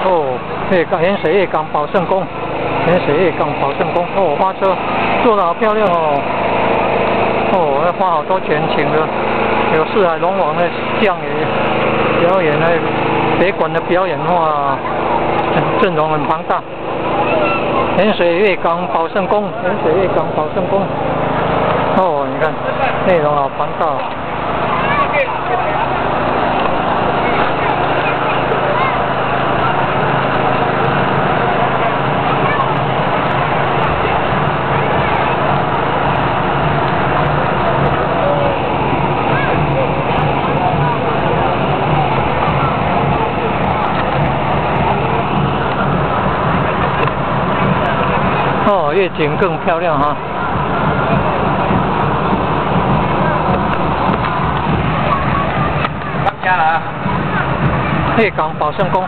哦，月港盐水月港保盛宫，盐水月港保盛宫。哦，花车做得好漂亮哦。哦，要花好多錢請的，有四海龍王的將也表演的，北管的表演，哇，陣容很龐大。鹽水月港保盛宮，鹽水月港保盛宮。哦，你看內容好龐大。哦，夜景更漂亮哈！下啦！月港保盛宮。